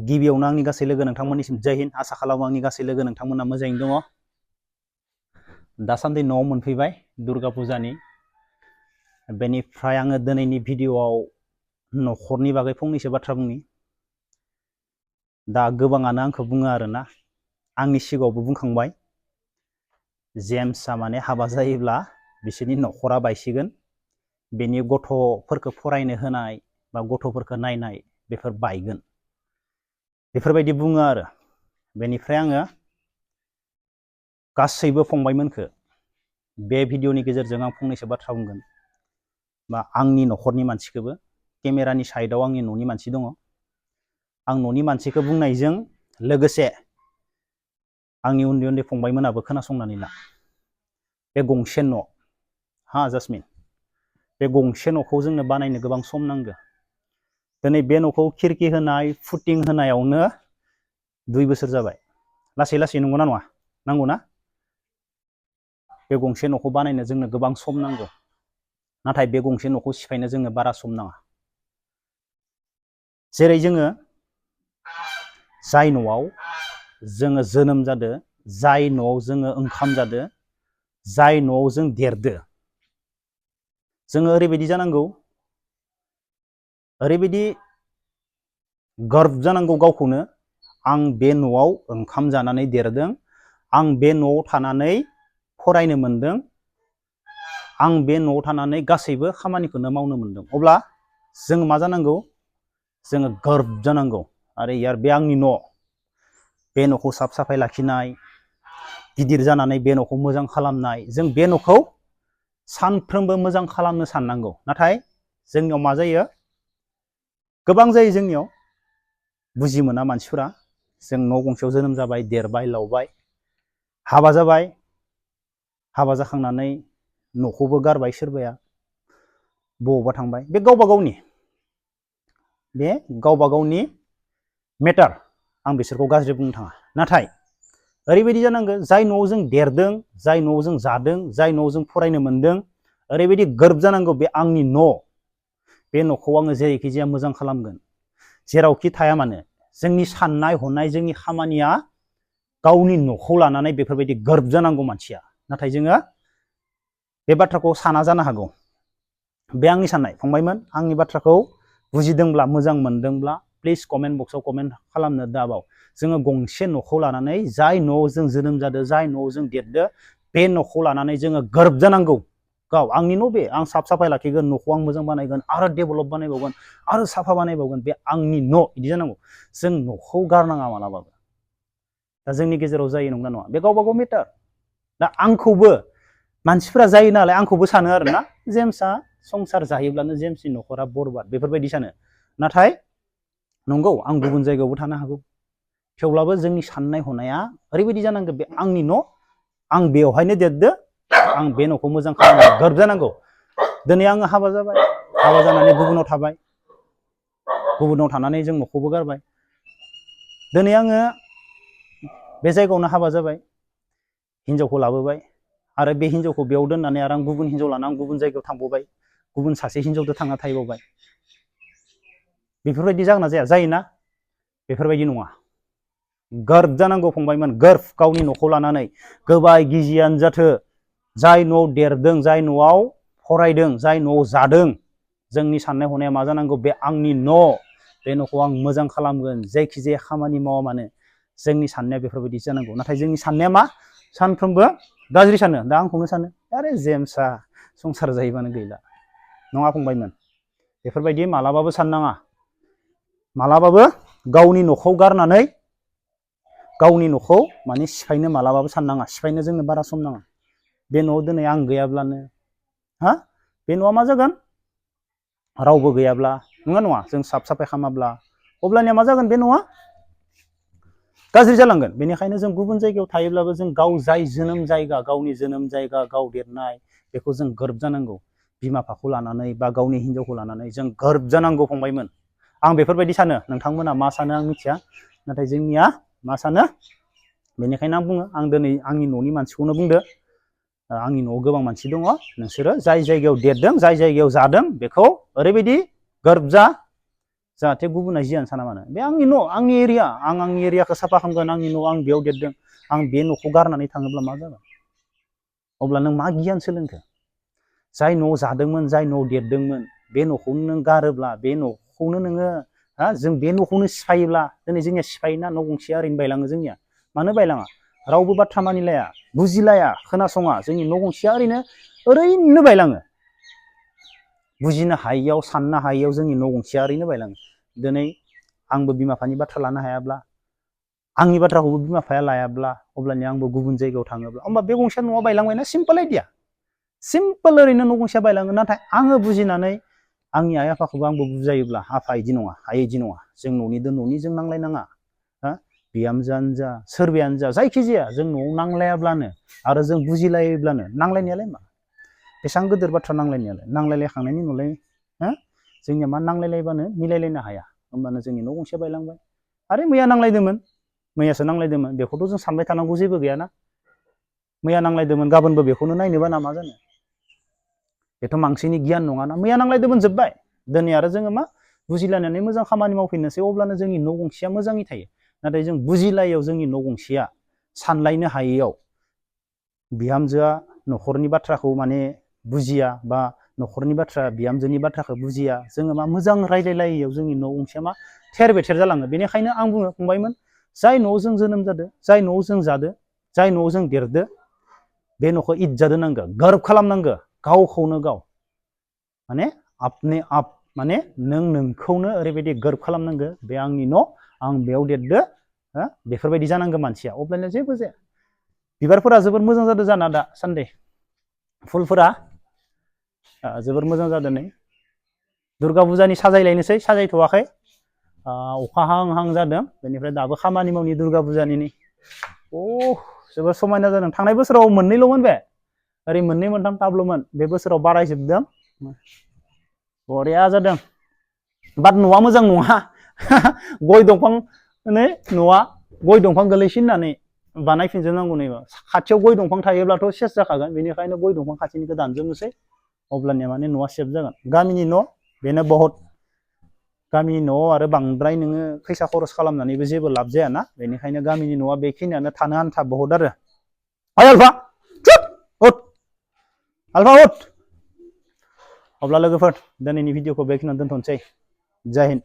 गिबियावनो आंनि गासै लोगो नोंथांमोननिसिम जय हिन्द आसा खालामो आंनि गासै लोगो नोंथांमोना मोजाङैनो दङ। दासान्दि न'आव मोनफैबाय दुर्गा फुजानि। बेनिफ्राय आङो दिनैनि भिडिअ'आव न'खरनि बागै फंनैसो बाथ्रा बुंनि। दा गोबाङानो आंखौ बुङो आरोना, आंनि सिगाङावबो बुंखांबाय, जेम्सआ माने हाबा जायोब्ला बिसोरनि न'खरा बायसिगोन, बेनि गथ'फोरखौ फरायनो होनाय बा गथ'फोरखौ नायनाय बेफोर बायगोन, बेफोरबायदि बुङो आरो। बेनिफ्राय आङो गासैबो फंबायमोनखो बे भिडिअ'नि गेजेरजों आं फंनैसो बाथ्रा बुंगोन, बा आंनि न'खरनि मानसिखौबो, केमेरानि साइडआव आंनि न'नि मानसि दङ, आं न'नि मानसिखौ बुंनायजों लोगोसे आंनि उन्दै उन्दै फंबायमोनाबो खोनासंनानै ला। बे गंसे न', जासमिन, बे गंसे न'खौ जोंनो बानायनो गोबां सम नांगौ। दिनै बे न'खौ खिरखि होनाय, फुटिं होनायावनो 2 बोसोर जाबाय। लासै लासै नंगौना नङा? नांगौ ना? बे गंसे न'खौ बानायनो जोंनो गोबां सम नांगौ, नाथाय बे गंसे न'खौ सिफायनो जोंनो बारा सम नाङा। जेरै जोङो जाय न'आव जोङो जोनोम जादो, जाय न'आव जोङो ओंखाम जादो, जाय न'आव जों देरदो, जोङो ओरैबायदि जानांगौ, ओरैबायदि गर्व जानांगौ गावखौनो, आं बे न'आव ओंखाम जानानै देरदों, आं बे न'आव थानानै फरायनो मोनदों, आं बे न'आव थानानै गासैबो खामानिखौनो मावनो मोनदों। अब्ला जों मा जानांगौ? जोङो गर्व जानांगौ, आरो यार बे आंनि न', बे न'खौ साफ साफाय लाखिनाय, गिदिर जानानै बे न'खौ मोजां खालामनाय, जों बे न'खौ सानफ्रोमबो मोजां खालामनो साननांगौ। नाथाय जोंनियाव मा जायो? गोबां जायो जोंनियाव, बुजि मोना मानसिफोरा। जों न' गंसेयाव जोनोम जाबाय, देरबाय, लावबाय, हाबा जाबाय, हाबा जाखांनानै न'खौबो गारबाय, सोरबाया बबावबा थांबाय। बे गावबा गावनि मेटार, आं बिसोरखौ गाज्रि बुंनो थाङा। नाथाय ओरैबायदि जानांगौ, जाय न'आव जों देरदों, जाय न'आव जों जादों, जाय न'आव जों फरायनो मोनदों, ओरैबायदि गर्व जानांगौ, बे आंनि न', बे न'खौ आङो जेरैखि जाया मोजां खालामगोन। जेरावखि थाया मानो जोंनि साननाय हनाय, जोंनि खामानिया गावनि न'खौ लानानै बेफोरबायदि गर्व जानांगौ मानसिया। नाथाय जोङो बे बाथ्राखौ साना जानो हागौ। बे आंनि साननाय। फंबायमोन, आंनि बाथ्राखौ बुजिदोंब्ला, मोजां मोनदोंब्ला प्लिज कमेन्ट बक्सआव कमेन्ट खालामनो दाबाव। जोङो गंसे न'खौ लानानै, जाय न'आव जों जोनोम जादों, जाय न'आव जों देरदो, बे न'खौ लानानै जोङो गर्व जानांगौ। गाव आंनि न' बे, आं साफ साफाय लाखिगोन, न'खौ आं मोजां बानायगोन, आरो डेभेलप बानायबावगोन, आरो साफा बानायबावगोन, बे आंनि न', बिदि जानांगौ। जों न'खौ गारनाङा मालाबाबो। दा जोंनि गेजेराव जायो, नंगौना नङा? बे गावबा गाव मेटार। दा आंखौबो मानसिफोरा जायो नालाय आंखौबो सानो आरोना, जेम्सआ संसार जायोब्लानो जेम्सनि न'खरा बरबाद, बेफोरबायदि सानो। नाथाय नंगौ, आं गुबुन जायगायावबो थानो हागौ। थेवब्लाबो जोंनि साननाय हनाया ओरैबायदि जानांगौ, बे आंनि न', आं बेवहायनो देरदो, आं बे न'खौ मोजां खालामनो गर्व जानांगौ। दिनै आङो हाबा जाबाय, हाबा जानानै गुबुनाव थाबाय, गुबुनाव थानानै जों न'खौबो गारबाय। दिनै आङो बे जायगायावनो हाबा जाबाय, हिनजावखौ लाबोबाय, आरो बे हिनजावखौ बेयाव दोननानै आरो आं गुबुन हिनजाव लानानै आं गुबुन जायगायाव थांबावबाय, गुबुन सासे हिनजावजों थांना थाहैबावबाय। बेफोरबायदि जागोन ना जाया? जायोना? बेफोरबायदि नङा। गर्व जानांगौ फंबायमोन, गर्व, गावनि न'खौ लानानै। गोबाय गिजियानो जाथो, जाय न'आव देरदों, जाय न'आव फरायदों, जाय न'आव जादों, जोंनि साननाय हनाया मा जानांगौ? बे आंनि न', बे न'खौ आं मोजां खालामगोन, जायखिजाया खामानि मावा मानो। जोंनि साननाया बेफोरबायदि जानांगौ। नाथाय जोंनि साननाया मा? सानफ्रोमबो गाज्रि सानो। दा आंखौनो सानो, आरे जेम्सआ संसार जायोबानो गैला। नङा फंबायमोन, बेफोरबायदि मालाबाबो साननाङा। मालाबाबो गावनि न'खौ गारनानै गावनि न'खौ माने सिफायनो मालाबाबो साननाङा। सिफायनो जोंनो बारा सम नाङा। बे न'आव दिनै आं गैयाब्लानो, बे न'आ मा जागोन? रावबो गैयाब्ला, नङा नङा, जों साफ साफाय खालामाब्ला, अब्लानिया मा जागोन? बे न'आ गाज्रि जालांगोन। बेनिखायनो जों गुबुन जायगायाव थायोब्लाबो जों गाव जाय जोनोम जायगा, गावनि जोनोम जायगा, गाव देरनाय, बेखौ जों गर्व जानांगौ। बिमा बिफाखौ लानानै बा गावनि हिनजावखौ लानानै जों गर्व जानांगौ फंबायमोन। आं बेफोरबायदि सानो। नोंथांमोना मा सानो आं मिथिया, नाथाय जोंनिया मा सानो? बेनिखायनो आं बुङो, आं दिनै आंनि न'नि मानसिखौनो बुंदो, आंनि न'आव गोबां मानसि दङ, नोंसोरो जाय जायगायाव देरदों, जाय जायगायाव जादों, बेखौ ओरैबायदि गर्व जा, जाहाथे गुबुना जियानो साना मानो बे आंनि न' आंनि एरिया आं आंनि एरियाखौ साफा खालामगोन आंनि न' आं बेयाव देरदों आं बे न'खौ गारनानै थाङोब्ला मा जागोन अब्ला नों मा गियान सोलोंखो जाय न'आव जादोंमोन जाय न'आव देरदोंमोन बे न'खौनो नों गारोब्ला बे न'खौनो नोङो जों बे न'खौनो सिफायोब्ला दिनै जोंनिया सिफायोना न' गंसेया ओरैनो बायलाङो जोंनिया मानो बायलाङा रावबो बाथ्रा मानिलाया बुजिलाया खोनासङा जोंनि न' गंसेया ओरैनो बायलाङो बुजिनो हायैयाव साननो हायैयाव जोंनि न' गंसेया ओरैनो बायलाङो दिनै आंबो बिमा बिफानि बाथ्रा लानो हायाब्ला आंनि बाथ्राखौबो बिमा बिफाया लायाब्ला अब्लानिया आंबो गुबुन जायगायाव थाङोब्ला होमबा बे गंसेया न'आ बायलांबायना सिम्पोल आइडिया सिम्पोल ओरैनो न' गंसेया बायलाङो नाथाय आङो बुजिनानै आंनि आइ आफाखौबो आंबो बुजायोब्ला आफा इदि नङा आइ इदि नङा जों न'निजों न'निजों नांलायनाङा बिहामजोआनो जा सोरबायानो जा जायखिजाया जों न'आव नांलायाब्लानो आरो जों बुजिलायोब्लानो नांलायनायालाय मा बेसेबां गिदिर बाथ्रा नांलायलायखांनायनि उनावलाय जोंनिया मा नांलायलायबानो मिलायलायनो हाया होमबानो जोंनि न' गंसेया बायलांबाय आरो मैयासो नांलायदोंमोन बेखौथ' जों सानबाय थानांगौ जेबो गैयाना मैया नांलायदोंमोन गाबोनबो बेखौनो नायनोबा ना मा जानो बेथ' मानसिनि गियान नङाना मैया नांलायदोंमोन जोब्बाय दिनै आरो जोङो मा बुजिलायनानै मोजां खामानि मावफिननोसै अब्लानो जोंनि न' गंसेया मोजाङै थायो नाथाय जों बुजिलायैयाव जोंनि न' गंसेया सानलायनो हायैयाव बिहामजोआ न'खरनि बाथ्राखौ माने बुजिया बा न'खरनि बाथ्रा बिहामजोनि बाथ्राखौ बुजिया जोङो मा मोजां रायज्लायलायैयाव जोंनि न' गंसेया मा थेर बेथेर जालाङो बेनिखायनो आं बुङो फंबायमोन जाय न'आव जों जोनोम जादो जाय न'आव जों जादो जाय न'आव जों देरदो बे न'खौ इज्जत होनांगौ गोरोब खालामनांगौ गावखौनो गाव माने आपने आप माने नोंखौनो ओरैबायदि गोरोब खालामनांगौ बे आंनि न' आं बेयाव देरदो बेफोरबायदि जानांगौ मानसिया अब्लानो जेबो जाया बिबारफोरा जोबोर मोजां जादों जाना दा सानदे फुलफोरा जोबोर मोजां जादों नै दुर्गा फुजानि साजायलायनोसै साजायथ'वाखै अखा हां हां जादों बेनिफ्राय दाबो खामानि मावनि दुर्गा फुजानि जोबोर समायना जादों थांनाय बोसोराव मोननैल'मोन बे ओरै मोननै मोनथाम टाबल'मोन बे बोसोराव बारायजोबदों बरिया जादों बाट न'आ मोजां नङा गय दंफां न'आ गय दंफां गोलैसिननानै बानायफिनजोबनांगौ नै खाथियाव गय दंफां थायोब्लाथ' सेस जाखागोन बेनिखायनो गय दंफां खाथिनिखौ दानजोबनोसै अब्लानिया माने न'आ सेफ जागोन गामिनि न' बेनो बहुत गामिनि न'आव आरो बांद्राय नोङो फैसा खरस खालामनानैबो जेबो लाब जायाना बेनिखायनो गामिनि न'आ बेखिनियानो थानो आन्था बहुत आरो आल्फा अब्ला लोगोफोर दिनैनि भिडिअखौ बेखिनियावनो दोनथ'नोसै जय हिन्द